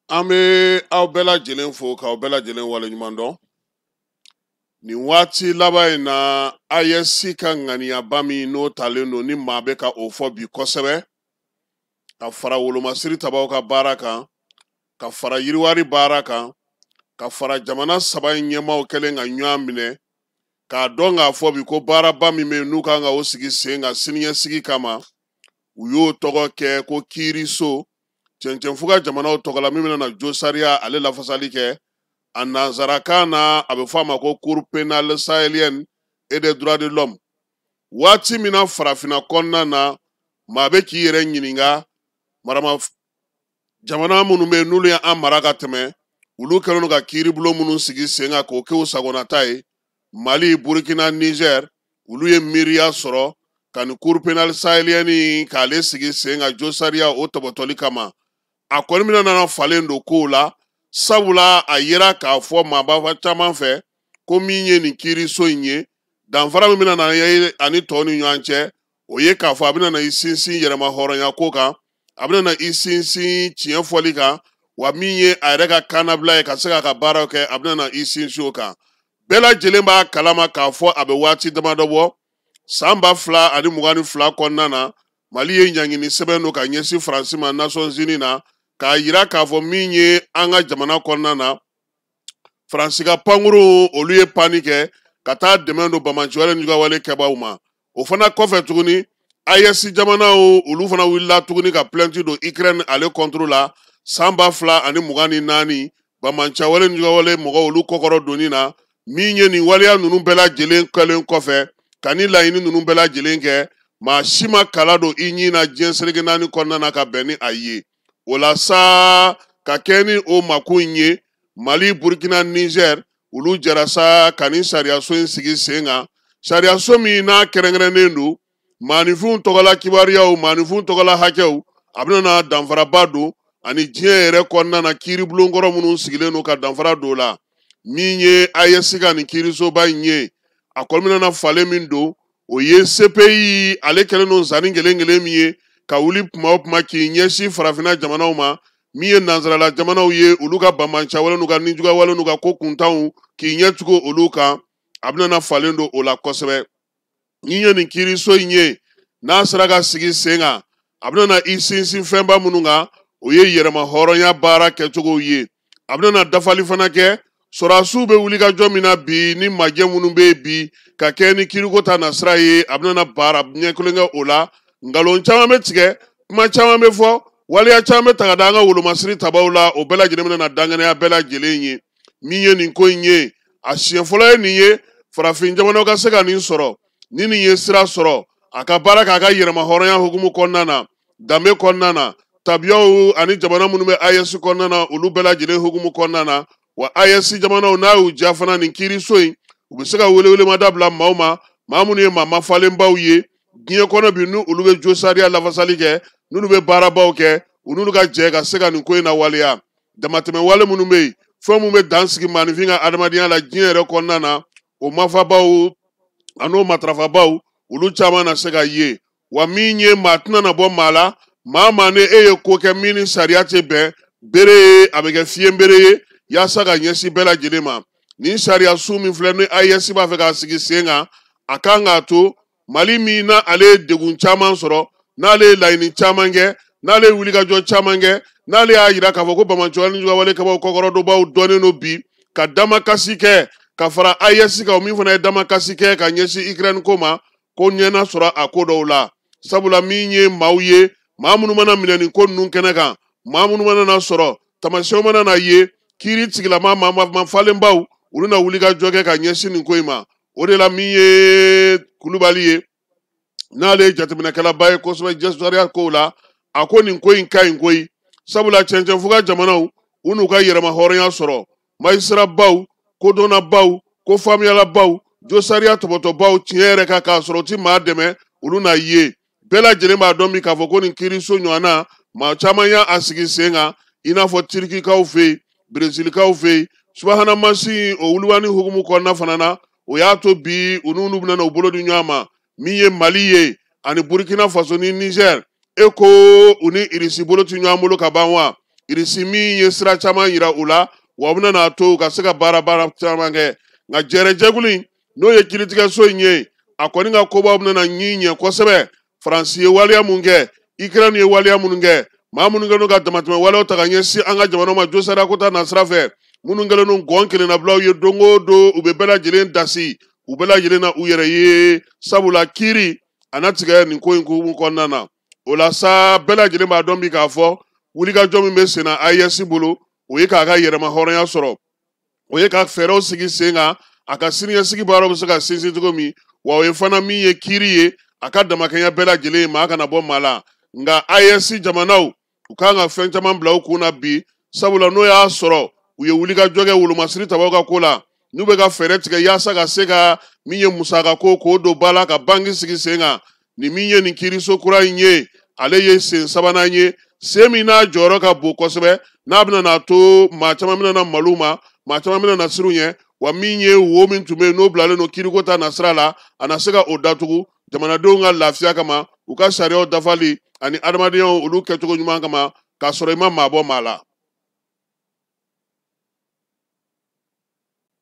An bɛ aw bɛɛ lajɛlen fo k'aw bɛɛ lajɛlen waleɲuman dɔn. Nin waati laban in na, AES ka ŋaniyaba min n'o talen don, ni maa bɛ ka o fɔ bi kosɛbɛ, ka fara wolomasiri tabaw ka baara kan, ka fara yiriwari baara kan, ka fara jamana saba in ɲɛmaaw kɛlen ka ɲɔgɔn minɛ k'a dɔn k'a fɔ bi ko baaraba min bɛ yen n'u kan ka o sigi sen kan siniɲɛsigi kama, u y'o tɔgɔ kɛ ko kiiriso cɛncɛnfuga jamanaw tɔgɔ la min bɛna na josariya ale lafasali kɛ. A nansarakan na, a bɛ fɔ a ma ko Cour pénale sahélienne et des droits de l'homme. Waati min na farafinna kɔnɔna na, maa bɛ k'i yɛrɛ ɲininka, marama jamana minnu bɛ yen n'olu ye an mara ka tɛmɛ, olu kɛlen don ka kiiribulon minnu sigi sen kan k'o kɛ u sagonata ye, Mali, Burkina, Niger, olu ye miiriya sɔrɔ ka nin Cour pénale sahélienne k'ale sigi sen kan josariya o tɔbɔtɔli kama. A kɔni bɛna nana falen don kow la, sabula a yera k'a fɔ maaba caman fɛ ko min ye nin kiiriso in ye, danfara min bɛna na ye ani tɔw ni ɲɔgɔn cɛ, o ye k'a fɔ a bɛna na i sinsin yɛrɛma hɔrɔnya ko kan, a bɛna na i sinsin tiɲɛ fɔli kan, wa min ye a yɛrɛ ka kannabila ye ka se k'a ka baaraw kɛ, a bɛna na i sinsin o kan. Bɛɛ lajɛlen b'a kalama k'a fɔ a bɛ waati damadɔ bɔ, san 2022 kɔnɔna na, Mali ye ɲangini sɛbɛn don ka ɲɛsin Faransi ma Nations Unies na, k'a yira k'a fɔ min ye an ka jamana kɔnɔna na, Faransi ka pankuru olu ye panni kɛ ka taa dɛmɛ don banbaanciwale ni jugawale kɛbaaw ma. O fana kɔfɛ tuguni, AES jamanaw olu fana wulila tuguni ka plainte don Ukraine ale contre la san 2024 banbaanciwale ni jugawale mɔgɔw olu kɔkɔrɔ donni na. Min ye nin waleya ninnu bɛɛ lajɛlen kɛlen kɔfɛ ka ni laɲini ninnu bɛɛ lajɛlen kɛ, maa si ma kala don i ɲin na diɲɛ seleke naani kɔnɔna na ka bɛn ni a ye. O la sa, ka kɛ ni o makun in ye, Mali, Burkina, Niger olu jɛra sa ka nin sariyaso in sigi sen kan, sariyaso min n'a kɛrɛnkɛrɛnnen don maaninfinw tɔgɔla kibaruyaw, maaninfinw tɔgɔla hakɛw, a bɛna na danfaraba don ani diɲɛ yɛrɛ kɔnɔna na kiiribulonkɔrɔ minnu sigilen don ka danfara don o la. Min ye AES ka nin kiirisoba in ye, a kɔni bɛna na falen min don, o ye CPI ale kɛlen don zanni kelen kelen min ye ka wuli kuma o kuma k'i ɲɛsin farafinna jamanaw ma, min ye nansarala jamanaw ye, olu ka banbaanciwale n'u ka nijuguyawale n'u ka ko kuntanw k'i ɲɛ tugu olu kan, a bɛna na falen don o la kosɛbɛ. Ni ye nin kiiriso in ye n'a sera ka sigi sen kan, a bɛna na i sinsin fɛnba minnu kan, o ye yɛrɛma hɔrɔnya baara kɛcogow ye. A bɛna na dafali fana kɛ sɔrɔdasiw bɛ wuli ka jɔ min na bi ni majɛ minnu bɛ yen bi ka kɛ ni kiriko ta nasira ye, a bɛna na baara ɲɛ kelen kɛ o la. Nkalon caman bɛ tigɛ, kuma caman bɛ fɔ, waleya caman bɛ ta ka da an ka wolomasiri tabaw la, o bɛɛ lajɛlen bɛna na dankɛnɛya bɛɛ lajɛlen ye. Min ye nin ko in ye, a siɲɛ fɔlɔ ye nin ye farafin jamanaw ka se ka nin sɔrɔ. Ni nin ye sira sɔrɔ a ka baara k'a ka yɛrɛma hɔrɔnya hukumu kɔnɔna na, danbe kɔnɔna na, tabiyaw ani jamana minnu bɛ AES kɔnɔna na, olu bɛɛ lajɛlen hukumu kɔnɔna na, wa AES jamanaw n'a y'u diya fana, nin kiiriso in u bɛ se ka welewelemada bila maaw ma, maa minnu ye maa mafalenbaw ye diɲɛ kɔnɔ bi, n'u olu bɛ josariya lafasali kɛ, n'olu bɛ baarabaw kɛ, u n'olu ka jɛ ka se ka nin ko in lawaleya. Damatɛmɛ wale minnu bɛ yen, fɛn minnu bɛ dan sigi maaninfin ka adamadenya la diɲɛ yɛrɛ kɔnɔna na, o mafabaw an'o matarafabaw olu caman na se ka ye. Wa min ye maa tɛna na bɔ maa la, maa maa ni e ye ko kɛ min ni sariya tɛ bɛn, bere ye a bɛ kɛ fiɲɛ bere ye yaasa ka ɲɛsin bɛɛ lajɛlen ma. Nin sariya sun min filɛ ni AES b'a fɛ k'a sigi sen kan, a kan k'a to Mali min na ale ye degun caman sɔrɔ, n'ale ye laɲini caman kɛ, n'ale ye wulikajɔ caman kɛ, n'ale y'a yira k'a fɔ ko banbaanciwale ni jugawale kabaw kɔkɔrɔdonbaw dɔnnen don bi ka damakasi kɛ ka fara AES kan, min fana ye damakasi kɛ ka ɲɛsin Ukraine ko ma, ko ɲɛna sɔrɔ a ko dɔw la. Sabula min ye maaw ye, maa minnu mana minɛ nin ko ninnu kɛnɛ kan, maa minnu mana na sɔrɔ, taamasiyɛnw mana na ye, kiiri tigilama maa falenbaw olu na wulikajɔ kɛ ka ɲɛsin nin ko in ma. O de la min ye Kulubali ye, n'ale ye jateminɛkɛlaba ye kosɛbɛ jɛsariya kow la, a ko nin ko in ka ɲi koyi, sabula cɛncɛnfuga jamanaw u n'u ka yɛrɛma hɔrɔnya sɔrɔ, majisirabaw, kodɔnnabaw, ko faamuyalabaw, josariya tɔbɔtɔbaw tiɲɛ yɛrɛ kan k'a sɔrɔ u ti maa dɛmɛ, olu na ye. Bɛɛ lajɛlen b'a dɔn bi k'a fɔ ko nin kiiriso ɲɔgɔnna maa caman y'a sigi sen kan, i n'a fɔ Tirikikaw fɛ yen, Brezilikaw fɛ yen. Subahana mansin o wuluwani hukumu kɔnɔna fana na, o y'a to bi u n'u bɛna u bolo di ɲɔgɔn ma. Min ye Mali ye ani Burkina Faso ni Niger, e ko u ni Irisi bolo ti ɲɔgɔn bolo ka ban wa? Irisi min ye sira caman yira u la, wa u bɛna n'a to u ka se ka baara caman kɛ. Nka jɛrɛjɛkulu in, n'o ye kiiritigɛso in ye, a kɔni ka kobaw bɛna na ɲi ɲɛ kosɛbɛ. Faransi ye waleya mun kɛ, Ukraine ye waleya minnu kɛ, maa minnu kɛlen don ka damatɛmɛ waleyaw ta ka ɲɛsin an ka jamana ma josariya ko ta nasira fɛ, minnu kɛlen don gɔn kelennabilaw ye don o don, u bɛ bɛɛ lajɛlen dasi, u bɛɛ lajɛlen na u yɛrɛ ye, sabula kiiri a na tigɛ nin ko in hukumu kɔnɔna na. O la sa, bɛɛ lajɛlen b'a dɔn bi k'a fɔ wulikajɔ min bɛ sen na AES bolo, o ye k'a ka yɛrɛma hɔrɔnya sɔrɔ, o ye ka fɛɛrɛw sigi sen kan a ka siniɲɛsigi baaraw bɛ se ka sinsin cogo min, wa o ye fana min ye kiiri ye a ka damakɛɲɛ bɛɛ lajɛlen ye, maa kana bɔ maa la. Nka AES jamanaw, u kan ka fɛn caman bila u kun na bi, sabula n'o y'a sɔrɔ u ye wulikajɔ kɛ wolomasiri tabaw ka ko la, n'u bɛ ka fɛɛrɛ tigɛ yaasa ka se ka min ye musaka ko k'o don ba la, ka banki sigi sen kan. Nin min ye nin kiiriso kura in ye, ale ye sen sabanan ye, sen min n'a jɔyɔrɔ ka bon kosɛbɛ, n'a bɛna n'a to maa caman bɛna na malo ma, maa caman bɛna na siran ɲɛ. Wa min ye wo min tun bɛ yen n'o bilalen don kiiriko ta nasira la, a na se ka o datugu jamanadenw ka lafiya kama, u ka sariyaw dafali ani adamadenyaw olu kɛcogo ɲuman kama, k'a sɔrɔ i ma maa bɔ maa la.